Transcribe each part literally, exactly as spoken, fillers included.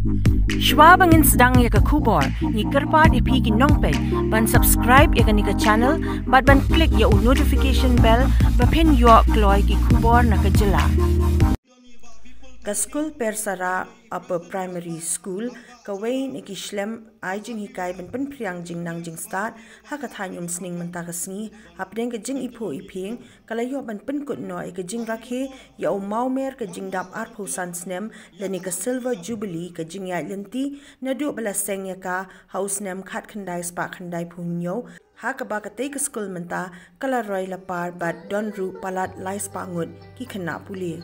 Shwa ba ngin sdang ïa ka khubor, ngi kyrpad ïa phi ki nongpeit ban subscribe ïa kane ka channel bad ban click ïa u notification bell ba phin ïoh kloi ki khubor na ka jylla. Ka skul Persara Upper Primary School kawei na ki shlem ai jinghikai ban pynphriang jingnang jingstad ha ka thaiñ Umsning mynta ka sngi hapdeng ka jingiphuh iphieng ka la ïoh ban pynkut noh ïa ka jingrakhe ïa u mawmer ka jingdap arphew san snem lane ka Silver Jubilee ka jingïaid lynti naduh ba la seng ïa ka ha u snem khatkhyndai spah khyndai phew hynñiew, ha kaba katei ka skul mynta ka la roi la par bad don ruh palat lai spah ngut ki khynnah pule.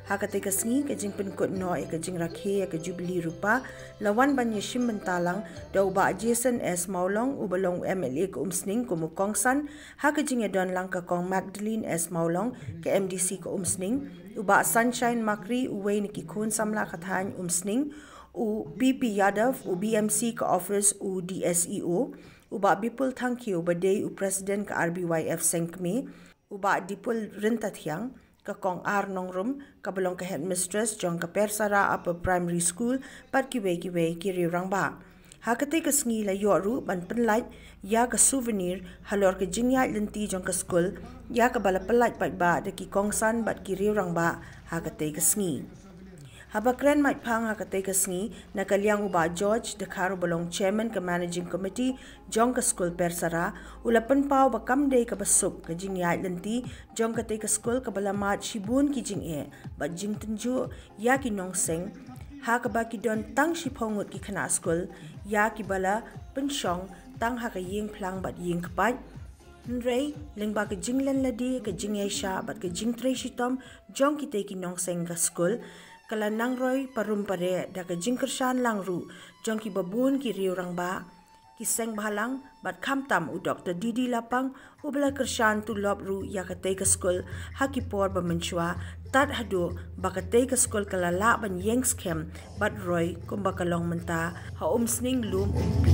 Ha katei ka sngi ka jingpynkut noh ïa ka jingrakhe ïa ka Jubilee Rupa la wan ban ïashim bynta lang da u Bah Jason S Mawlong uba long u M L A ka Umsning kum u kongsan, ha ka jingïadon lang ka Kong Magdalene S Mawlong ka M D C ka Umsning, u Bah Sunshine Makri uwei na ki khun samla ka thaiñ Umsning, u P P Yadav u B M C ka office u D S E O, u Bah Bipul Thangkhiew uba dei u President ka R B Y F Sengkmie, u Bah Dipul Ryntathiang, ka Kong R Nongrum kaba long ka Headmistress jong ka Persara Upper Primary School bad kiwei kiwei ki riew rangbah. Ha katei ka sngi la ïoh ruh ban pynlait ïa ka souvenir halor ka jingïaid lynti jong ka skul, ïa kaba la pynlait paidbah da ki kongsan bad ki riew rangbah ha katei ka sngi. Haba kren maitphang ha katei ka sngi na ka liang u Bah George Dkhar uba long Chairman ka Managing Committee jong ka skul Persara, u la pynpaw ba kam dei kaba suk ka jingïaid lynti jong katei ka skul kaba la mad shibun ki jingeh bad jingtynjuh ïa ki nongseng, ha kaba ki don tang shiphew ngut ki khynnah skul ïa kiba la pynshong tang ha ka ïing phlang bad ïing kpait. Hynrei lyngba ka jinglen lade, ka jingïaishah bad ka jingtrei shitom jong kitei ki nongseng ka skul, ka la nang roi parum pareh da ka jingkyrshan lang ruh jong kiba bun ki riew rangbah, ki seng bhalang bad khamtam u Doktor D D Lapang uba la kyrshan tulop ruh ïa katei ka skul ha ki por ba mynshuwa, tad haduh ba katei ka skul ka la lah ban ïeng skhem bad roi kumba ka long mynta ha Umsning Lum Umpi.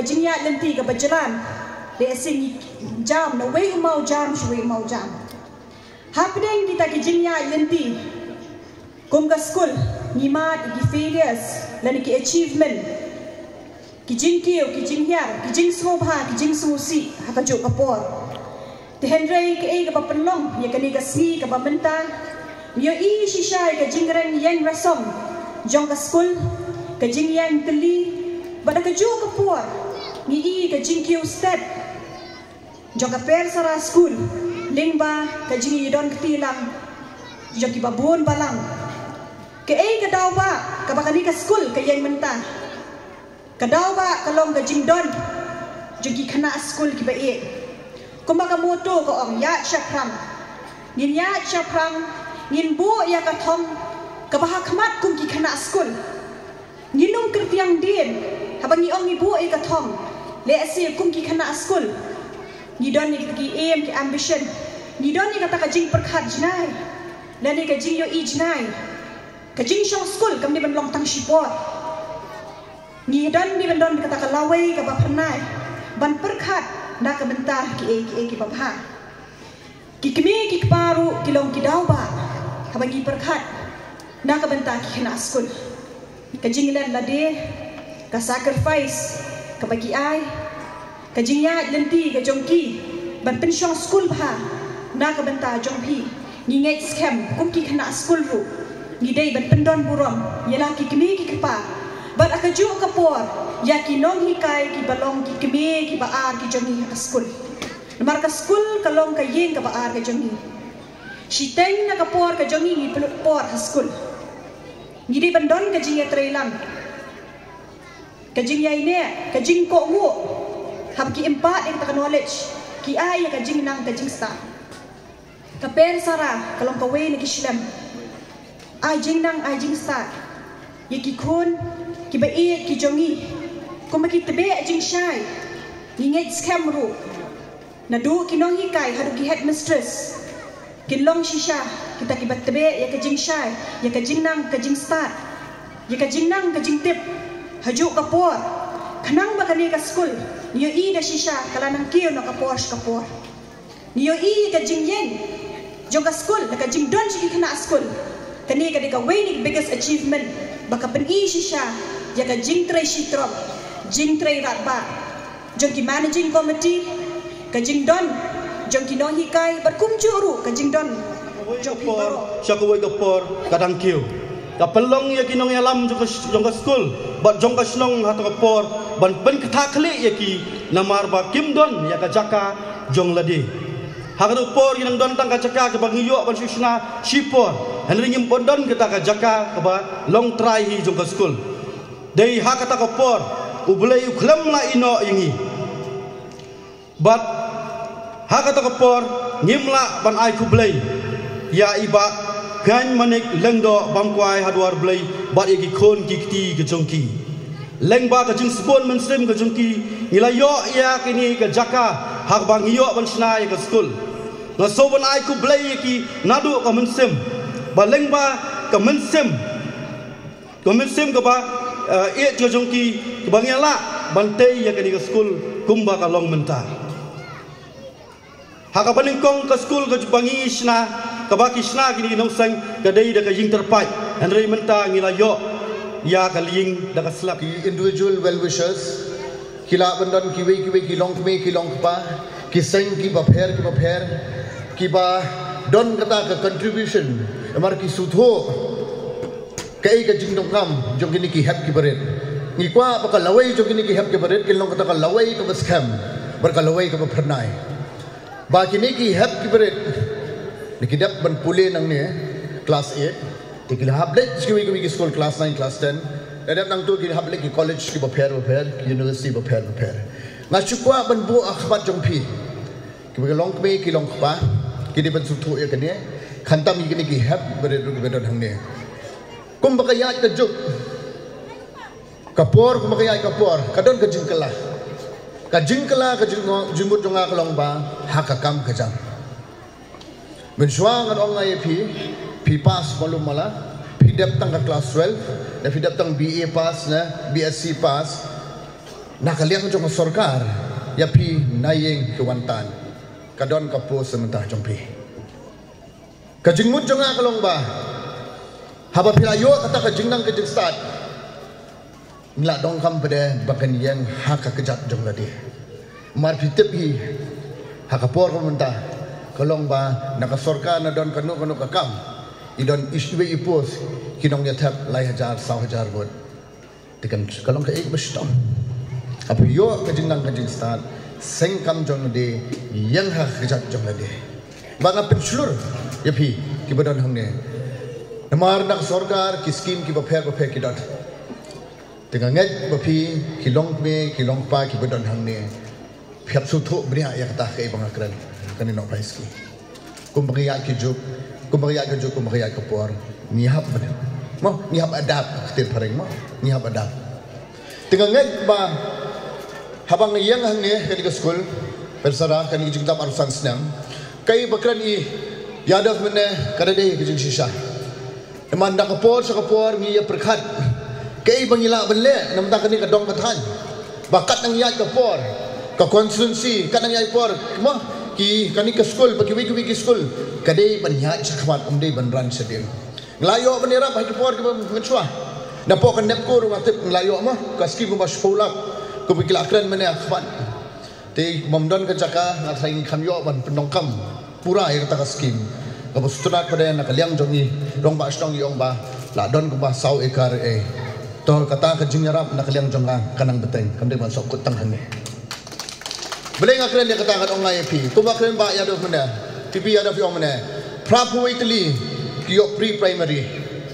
Jingïaid lynti kaba jlan, lehse ngi jam na wei u mawjam sha wei u mawjam. Hapdeng kita ki jingïaid lynti, kum ka skul, ngi mad ïa ki failures lane ki achievement, ki jingkiew, ki jinghiar, ki jingsngewbha, ki jingsngewsih ha kajuh ka por. Te hynrei kaei kaba pynlong ïa kane ka sngi kaba mynta, ngi ïohi shisha ïa ka jingreng ïeng rasong jong ka skul, ka jingïeng tylli, bad ha kajuh ka por ngi i ka jingkiew stet jong ka Persara School lyngba ka jingïadon kti lang jong kiba bun balang. Kaei ka daw ba kaba kane ka skul ka ïeng mynta? Ka daw ba ka long ka jingdon jong ki khynnah skul kiba ïeit. Kumba ka motto ka ong, ïaid shaphrang. Ngin ïaid shaphrang, ngin buh ïa ka thong kaba ha khmat kum ki khynnah skul. Ngin ym kyrtiang dien haba ngi ong ngi buh ïa ka thong. Lehse kum ki khynnah skul ngi don ïa kita ki aim, ki ambition. Ngi don ïa kata ka jingpyrkhat jngai lane ka jingïohi jngai. Ka jingshong skul kam dei ban long tang shipor. Ngi don, ngi ban don kata ka lawei kaba phyrnai ban pyrkhat na ka bynta kiei kiei kiba bha. Ki kmie ki kpa ruh ki long ki daw ba haba ngi pyrkhat na ka bynta ki khynnah skul. Ka jinglen lade, ka sacrifice kaba ki ai, ka jingïaid lynti ka jong ki ban pynshong skul bha na ka bynta jong phi. Ngi ngeit skhem kum ki khynnah skul ruh ngi dei ban pyndon burom ïa la ki kmie ki kpa bad ha kajuh ka por ïa ki nonghikai kiba long ki kmie kiba ar ki jong ngi ha ka skul. Namar ka skul ka long ka ïing kaba ar ka jong ngi. Shiteng na ka por ka jong ngi ngi pynlut por ha skul. Ngi dei ban don ka jingïatreilang, ka jingïaineh, ka jingkohnguh. Haba ki im pat ïa kata ka knowledge, ki ai ïa ka jingnang ka jingstad. Ka Persara ka long kawei na ki shlem. Ai jingnang ai jingstad ïa ki khun kiba ïeit ki jong ngi. Kumba ki tbeh jingshai, ngi ngeit skhem ruh naduh ki nonghikai haduh ki headmistress kin long shisha kita kiba tbeh ïa ka jingshai, ïa ka jingnang ka jingstad, ïa ka jingnang ka jingtip ha juh ka por, khnang ba kane ka skul ngi ïohi da shisha ka la nang kiew na ka por sha ka por. Ngi ïohi ka jingïeng jong ka skul, ka jingdon jong ki khynnah skul. Kane ka dei kawei na ki biggest achievement ba ka pyni shisha ïa ka jingtrei shitrop, jingtrei radbah jong ki managing committee, ka jingdon jong ki nonghikai bad kumjuh ruh ka jingdon jong phi baroh. Sha kawei ka por ka dang kiew. Ka pynlong ïa ki nongïalam jong ka, jong ka skul bad jong ka shnong ha kata ka por ban pynkthah khlieh ïa ki, namar ba kim don ïa ka jaka jong lade. Ha kata ka por ngi nang don tang ka jaka kaba ngi ïoh ban shu shna shipor, hynrei ngim don kata ka jaka kaba long trai hi jong ka skul. Dei ha kata ka por U Blei u khlem lah ïehnoh ïa ngi. Bad ha kata ka por ngim lah ban ai khublei ïa i Bah Khnaiñ Manik Lyngdoh Bamkwai ha dwar Blei bad ïa ki khun ki kti ki jong ki. Lyngba ka jingsbun mynsiem ka jong ki ngi la ïoh ïa kine ka jaka ha kaba ngi ïoh ban shna ïa ka skul. Nga sngew ban ai khublei ïa ki naduh ka mynsiem, ba lyngba ka mynsiem, ka mynsiem kaba, eh, ïeit ka jong ki, kaba ngi lah ban tei ïa kane ka skul kumba ka long mynta. Ha kaba nyngkong ka skul kaba ngi shna, kaba ki shna kine ki nongseng, ka dei da ka ïing tyrpait. Hynrei mynta ngi la ïoh ïa ka ïing da ka slab. Ki individual well wishers ki lah ban don kiwei kiwei ki longkmie ki longkpa, ki seng kiba pher kiba pher, kiba don kata ka contribution, namar ki sngewthuh kaei ka jingdonkam jong kine ki hep ki barit. Ngi kwah ba ka lawei jong kine ki hep ki barit kin long kata ka lawei kaba skhem bad ka lawei kaba phyrnai. Ba kine ki hep ki barit, ne ki dep ban pule nangne class eight, te ki la hap leit sha kiwei kiwei ki skul class nine, class ten. Ne dep nangtu ki la hap leit ki college kiba pher ba pher, ki university ba pher ba pher. Nga shu kwah ban buh ha khmat jong phi, kiba ki longkmie ki longkpa, ki dei ban sngewthuh ïa kane. Khamtam ïa kine ki hep ki barit ruh kiba don hangne. Kumba ka ïaid ka juk, ka por, kumba ka ïaid ka por, ka don ka jingkylla. Ka jingkylla, ka jingmut jong nga ka long ba ha ka kam ka jam. Mynshuwa ngan ong ïa phi, phi pass malu mala, phi dep tang ka class twelve, ne phi dep tang B A pass, ne B S C pass. Na ka liang jong ka sorkar, ïa phi na ïing ki wan tan, ka don ka post mynta jong phi. Ka jingmut jong nga ka long ba haba phi la ïoh kata ka jingnang ka jingstad, ngi la donkam pat de ba kan ïeng ha ka kjat jong lade. Mar phi tip hi, ha ka por ka mynta, ka long ba na ka sorkar na don kano kano ka kam, i don iwei i post, ki nongïathep lai hajar saw hajar vote. Te kan ka long kaei ba shitom. Haba ïoh ka jingnang ka jingstad, seng kam jong lade, ïeng ha ka kjat jong lade. Ba nga pynshlur ïa phi kiba don hangne. Namar na ka sorkar ki skim kiba pher ba pher ki don. Te nga ngeit ba phi ki longkmie ki longkpa kiba don hangne, phi hap sngewthuh bniah ïa kata kaei ba nga kren. Kane nongpai ski. Kumba ngi ïaid ki juk, kumba ngi ïaid ki juk, kumba ngi ïaid ka por, ngi hap ban, mo, ngi hap adapt, ka ktien phareng, mo, ngi hap adapt. Te nga ngeit ba haba nga ïeng hangne kane ka skul, Persara, kane ka jingdap arphew san snem, kaei ba kren i Yadav mynne ka dei ka jingshisha. Namar na ka por sha ka por ngi ïa pyrkhat kaei ba ngi lah ban leh, namar kane ka dong ka thaiñ. Ba kat nang ïaid ka por, ka constituency, kat nang ïaid por, mo, ki kane ka skul, ba kiwei kiwei ki skul, ka dei ban ïaid shakhmat, ym dei ban ran shadien. Ngi la ïoh ban ïarap ha ki por kiba mynshuwa. Napoh ka NEEPCO ruh nga tip ngi la ïoh, mo, ka skim kumba shiphew lak, kumba ki la kren mynne ha khmat. Te bym don ka jaka, nga tharai ngi kham ïoh ban pyndonkam pura ïa kata ka skim. Kaba sngewtynnat pat de na ka liang jong ngi, Rangbah Shnong i ong ba la don kumba saw ekar eh. To kata ka jingïarap na ka liang jong nga ka nang bteng, kam dei ban sngewkut tang hangne. Balei nga kren ïa kata, ngan ong nga ïa phi. Kumba kren Bah Yadav mynne, P P Yadav i ong mynne, phra phew wei tylli ki ïoh pre primary.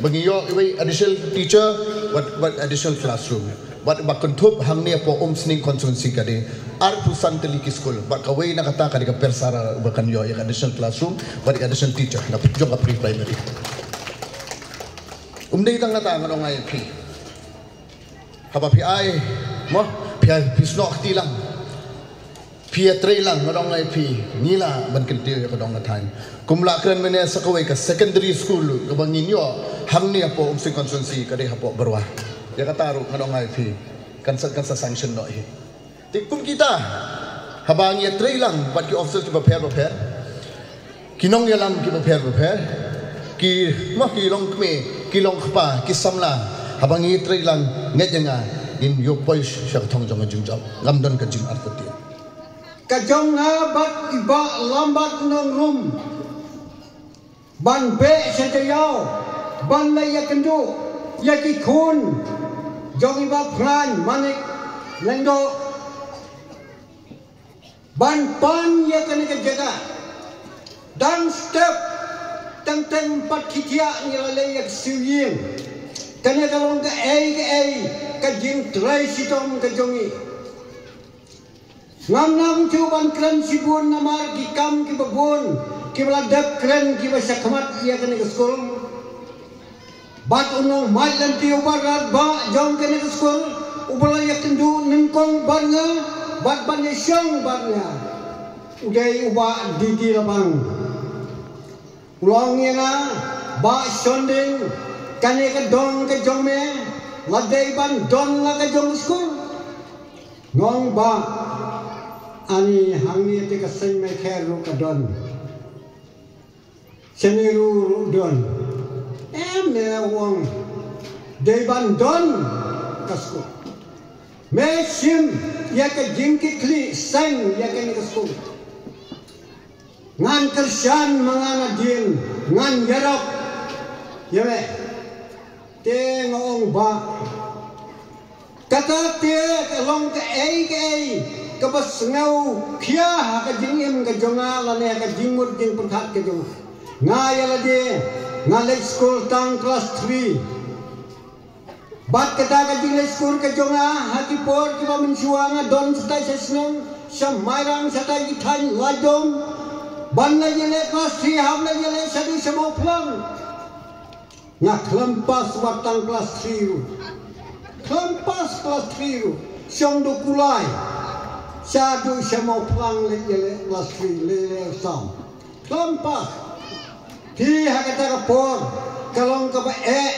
Ba ngi ïoh iwei additional teacher, wat, wat additional classroom. Bad ba kynthup hangne hapoh Umsning constituency ka dei arphew san tylli ki skul. Bad kawei na kata ka dei ka Persara ba kan ïoh ïa ka additional classroom bad ïa ka additional teacher na jong ka pre primary. Ym dei tang kata, ngan ong nga ïa phi. Haba phi ai, mo, phi ai, phi snoh kti lang. Phi ïatrei lang, ngan ong nga ïa phi, ngi lah ban kyntiew ïa ka dong ka thaiñ. Kum la kren mynne, sa kawei ka secondary school kaba ngin ïoh hangne hapoh Umsning constituency ka dei hapoh Byrwa. Ïa kata ruh ngan ong nga ïa phi, kan sa, kan sa sanction noh hi. Te kum kita, haba ngi ïatrei lang bad ki officer kiba pher ba pher, ki nongïalam kiba pher ba pher, ki, mo, ki longkmie, ki longkpa, ki samla, haba ngi ïatrei lang, ngeit ïa nga, ngin ïoh poi sha ka thong jong ka jingjop. Ngam don ka jingartatien. Ka jong nga bad i Bah Lambat Nongrum ban beh sha Jaïaw, ban leit ïakynduh ïa ki khun jong i Bah Phran Manik Lyngdoh, ban pan ïa kane ka jaka. Dang step, teng teng pat ki thiah ngi la leit ïa ka siu ïing. Kane ka long kaei kaei ka jingtrei shitom ka jong ngi. Ngam nang shu ban kren shibun namar ki kam kiba bun kiba la dep kren kiba shakhmat ïa kane ka skul. Bad u nongmait lynti uba radbah jong kane ka skul, uba la ïakynduh nyngkong bad nga bad ban ïashong bad nga, u dei u Bah D D Labang. U la ong ïa nga, Bah Shonding, kane ka dong ka jong me, la dei ban don la ka jong ka skul. Nga ong, Bah, ani hangne te ka seng Mekher ruh ka don. Shane ruh ruh don. Em, me ong, dei ban don ka skul. Me shim ïa ka jingkitkhlieh seng ïa kane ka skul. Ngan kyrshan ma nga nadien, ngan ïarap ïa me. Te nga ong, Bah, kata te ka long kaei kaei kaba sngew khia ha ka jingim ka jong nga lane ha ka jingmut jingpyrkhat ka jong nga. Nga ïa lade nga leit skul tang klas three. Bad kata ka jingleit skul ka jong nga ha ki por kiba mynshuwa nga don shatai sha shnong, sha Mairang, shatai ki thaiñ Laitdom. Ban leit ïaleh klas three, hap leit ïaleh shaduh sha Mawphlang. Nga khlem pass wat tang klas three ruh. Khlem pass klas three ruh. Shong duh kulai. Shaduh sha Mawphlang leit ïaleh klas three, leit ïaleh exam. Khlem pass. Te ha kata ka por ka long kaba eh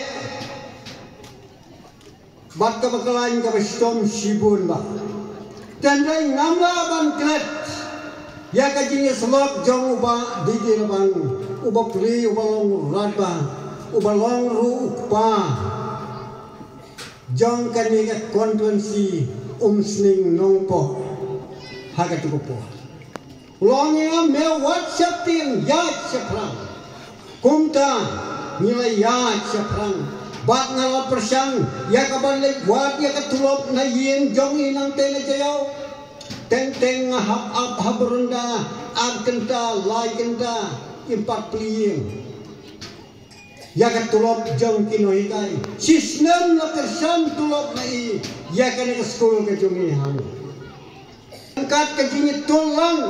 bad kaba khlaiñ kaba shitom shibun, Bah. Tang dei ngam lah ban klet ïa ka jingïasyllok jong u Bah D D Rabang, u Bah Pri, u Bah Long Radbah, u Bah Long ruh u kpa jong kane ka constituency Umsning Nongpoh ha katu ka por. Long ïa me wat sheptieng ïa shaphrang. Kumta ngi la ïa shaphrang bad nga la pyrshang ïa ka ban leit wad ïa ka tulop na ïing jong i nangta na Jaïaw. Teng teng nga hap ap ha baranda ar kynta lai kynta, im pat plie ïa ka tulop jong ki nonghikai. Shisnem la kyrshan tulop na i ïa kane ka skul ka jong i. Hangkat ka jingïatullang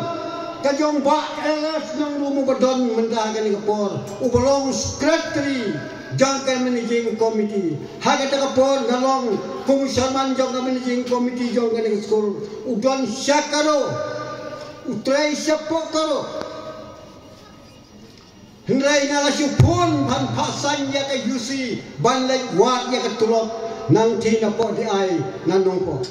ka jong Bah L F Nongrum uba don mynta ha kane ka por, uba long secretary jong ka managing committee. Ha kata ka por nga long kum u chairman jong ka managing committee jong kane ka skul. U don sha karo, u trei shapoh karo. Hynrei nga la shu phone ban phah saiñ ïa ka U C ban leit wad ïa ka tulop nangta napoh D I na Nongpoh.